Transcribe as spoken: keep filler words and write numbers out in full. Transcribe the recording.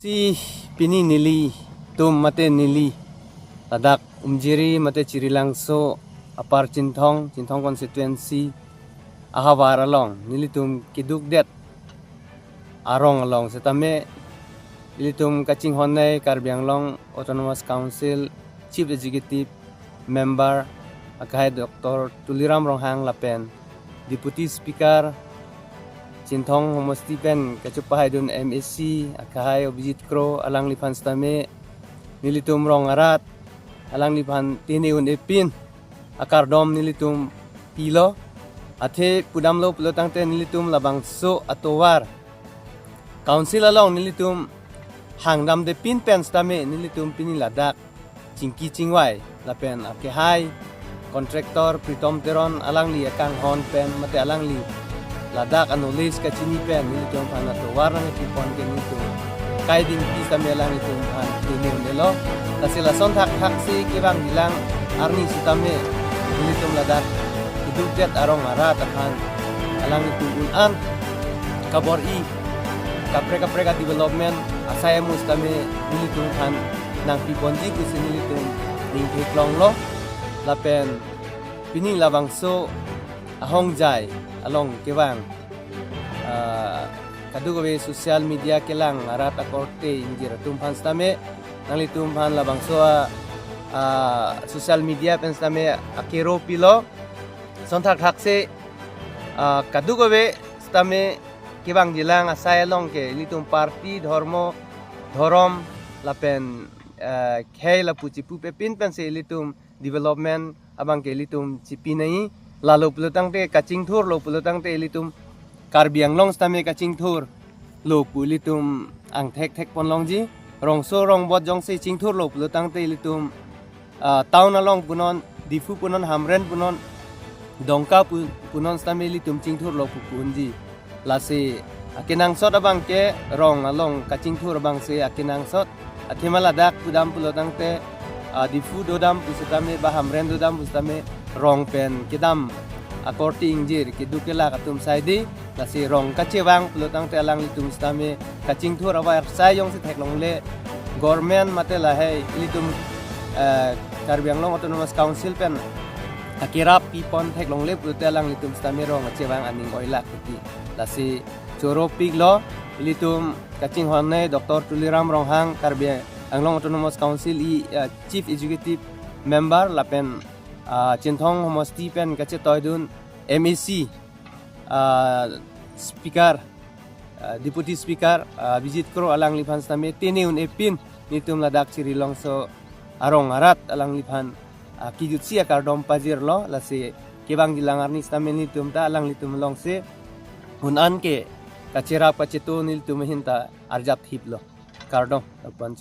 Ti pini nelitum mate neli ladak Umjiri mate Chirilangso apar Chinthong, Chinthong constituency ahavar along nelitum kedukdet arong along setame ilitum kachinghonnei Karbi Anglong Autonomous Council Chief Executive Member akehai Doctor Tuliram Ronghang lapen Deputy Speaker Chinthong homosti pen kachepahaidun M A C akehai Abhijit Kro alangliphan setame nelitum rong arat alangliphan tini un-epin akardom nelitum pilo. Athe pudamlo pulo tangte nelitum labangso atovar Council along nelitum hangdamde pin pen setame nelitum pini ladak chingki chingvai lapen akehai contractor Pritom Teron alangli akanghon pen mate alangli ladak anolis kachini pen nelitum aphan atovar nangkipon ke nelitum kai dingpi setame alanglitum aphan tini un-elo. Lasi lason thakthak si kevang bilang arni setame nelitum ladak kedukdet arong arat aphan alanglitum un-an kabor-i kaprek kaprek a-development asai amu setame nelitum aphan nangpiponji pusi nelitum ning theklonglo. Lapen pini labangso ahongjai along kevang, ah, kadokave social media kelang arat akorte ingjir atum aphan setame nanglitum aphan labangso a, ah, social media pen setame akero pilo. Lason thakthak si, ah, kadokave setame kevangjilang asai along ke ilitum party, dhormo, dhorom lapen, eh, khei lapu chipupe pin pensi ilitum development abang ke ilitum chipinai. Lalo pulo tangte kachingthurlo pulo tangte ilitum Karbi Anglong setame kachingthurlo pu ilitum angthek thekponlongji. Rongso rongbot jongsi chingthurlo pulo tangte ilitum, ah, town along punon, Diphu punon, Hamren punon, Dongka pu-, punon setame ilitum chingthurlo pu pu unji. Lasi akenangsot abang ke rong along kachingthur abangsi akenangsot. Athema ladak pudam pulo tangte, ah, Diphu dodam pu setame ba Hamren dodam pu setame rong pen kedam akorte ingjir keduk kelak atum saidi. Lasi rong kachevang pulo tangte alanglitum setame kachingthur avar sai jongsi theklongle government mate lahei ilitum, eh, Karbi Anglong Autonomous Council pen akerap pipon theklongle pulote alanglitum setame rong kachevang aning oilak kuti. Lasi choropiklo ilitum kachinghonnei Doctor Tuliram Ronghang Karbi Anglong Autonomous Council i, eh, Chief Executive Member lapen, ah, Chinthong homosti pen kachetoidun M A C, ah, Speaker, ah, Deputy Speaker, ah, Abhijit Kro alangliphan setame tini un-epin nelitum ladak Chirilangso arong arat alangliphan, ah, kejutsi akardom pajirlo. Lasi kevangjilang arni setame nelitum ta alanglitum alongsi un-an ke kacherap kacheto nelitum ahin ta arjap thiplo. Kardom.